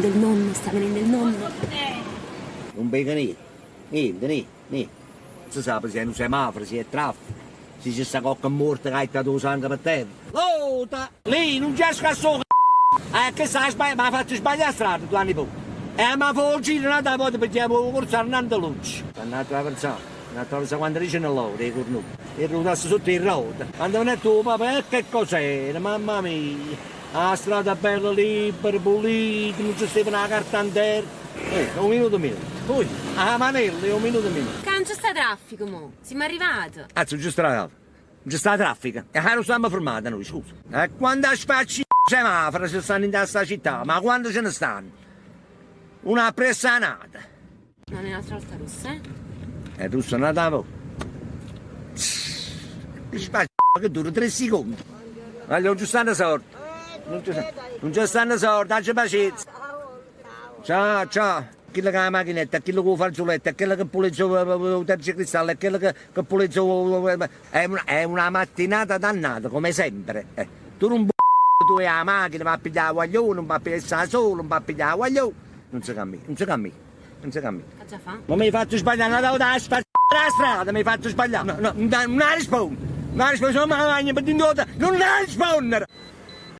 venendo il nonno, sta venendo il nonno. Nun veco niente, niente, niente, niente. Nun se sape si è nu semaforo, si è traffico, si ce sta cocche muorto ca ha jettato 'o sango pe terra. Lota! Lì, nun ce scassà 'o c***o! Eh, chesta 'a sbaglia, m'ha fatto sbaglià 'a strada tua nipote. E m'ha fa 'o giro n'ata vota pe gghì 'o corso annante luce. Stanno attraversando, stanno attraversando quanto diceno loro, 'e cornute. 'E rutasse sotto 'e rrote. Quando venette 'o papa, e che cos'era, mamma mia! 'A strada bella libera, pulita, nun ce steva na carta 'nterra. Eh, 'o minuto minuto. Ui, 'a manella è 'o minuto minuto. Ccà nun ce sta traffico mo, simmo arrivate. Azzo, nun ce sta traffico. Nun ce sta traffico. E arò stammo fermate nuje, scusa? E quanta spacci semaforo ce stanno 'int'a sta città, ma quante ce ne stanno? Uno appresso a n'ato. Non è un'altra volta russa, eh? È russa n'ata vota. Che spacci che dura tre secondi. Guagliò, nun ce stanno sorde. Nun ce, nun ce stanno sorde, aggia pacienza. Ciao, ciao. Chillo cu 'a machinetta, chillo cu 'o fazzuletto, chillo che pulezza 'o tergicristallo, e chillo che, che pulezza 'o... È una, è una mattinata dannata, come sempre. Eh, tu nun tu e 'a macchina, va a piglià 'a guaglione, nun va a piglià 'a sola, nun va a piglià 'a guaglione. Nun se cammina, nun se cammina, nun se cammina. Ch'aggia fa? Ma m'hai fatto sbaglià n'ata vota 'a spa 'a strada, m'hai fatto sbaglià. No, no, nun 'a risponno. Nun 'a risponno, se no me 'a magno pe dint' 'o Nun 'a risponnere!